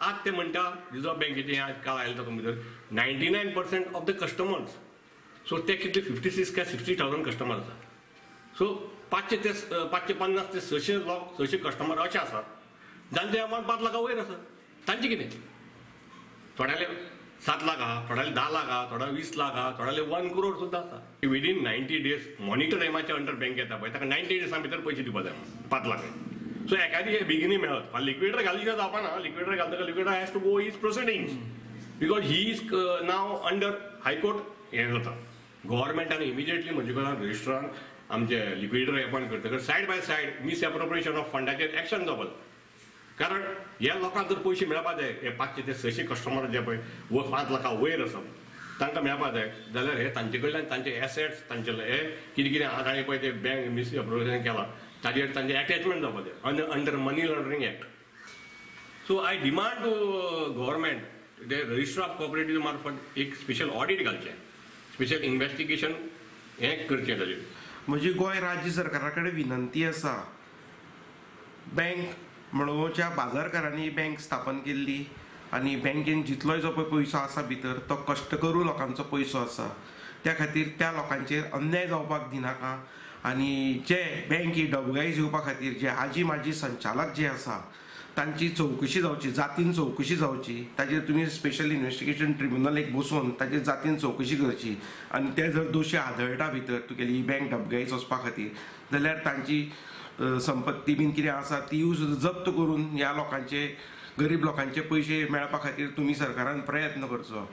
आज ते म्हणटा रिजर्व बँकेचे हें आज काल आयलें तातूंत भितर 99% of the customers. So ते कितले 56 काय 60,000 कस्टमर आसा. सो 500 ते 550 ते 600 लोक, 600 कस्टमर अशे आसात जांचे अमावंट 5 लाखां वयर आसा. तांचे कितें? थोड्याले 7 लाख आहा, थोड्याले 10 लाख आहा, थोड्या 20 लाख आहा, थोड्याले 1 करोड सुद्दां आसा. विदीन 90 डेज मॉनिटर एमाच्या अंडर बँक येता पळय, ताका 90 डेजां भितर पयशे दिवपा जाय 5 लाख. सो एकादी हे बेगिनूय मेळत. लिक्विडेटर घाली शिवाय जावपा ना. लिक्विडेटर घालतकच liquidator has to go his proceedings because he is now under high court. हें जाता गव्हर्मेंटान इमिजिएटली म्हजे कडेन रजिस्ट्रान आमचे लिक्विडेटर एपॉयंट करतकच side by side misappropriation of फंडाचेर एक्शन जावपा जाय. कारण ह्या लोकांक जर पयशे मेळपा जाय, हे 500 ते 600 कस्टमर जे पळय व 5 लाखां वयर आसा तांकां मेळपा जाय जाल्यार हे तांचे कडल्यान तांचे एसेट्स, तांचे हे कितें कितें आहा ताणें पळय ते बँक मिस एप्रोप्रिएशन केलां ताजेर तांचे एटॅचमेंट जावपा जाय under money laundering act. So I demand to government ते रजिस्टर ऑफ कॉपरेटीव मार्फत एक स्पेशल ऑडीट घालचें, स्पेशल इन्वेस्टिगेशन हें करचें ताजेर. म्हजी गोंय राज्य सरकारा कडेन विनंती आसा, बँक मडगांवच्या बाजारकारांनी बँक स्थापन केल्ली आनी बँकेन जितलोय जो पळय पयसो आसा भितर तो कश्ट करू लोकांचो पयसो आसा. त्या खातीर त्या लोकांचेर अन्याय जावपाक दिनाका आनी जे बँक ही डबघाईज येवपा खातीर जे आजी माजी संचालक जे आसा तांची चवकशी जावची, जातीन चवकशी जावची. ताजेर तुमी स्पेशल इन्वेस्टिगेशन ट्रिब्युनल एक बसोवन ताजेर जातीन चवकशी करची आनी ते जर दोशी आदळटा भितर तुगेली ही बँक डबघाईज वचपा खातीर जाल्यार तांची संपत्ती बीन कितें आसा तिवूय सुद्दां जप्त करून ह्या लोकांचे, गरीब लोकांचे पयशे मेळपा खातीर तुमी सरकारान प्रयत्न करचो.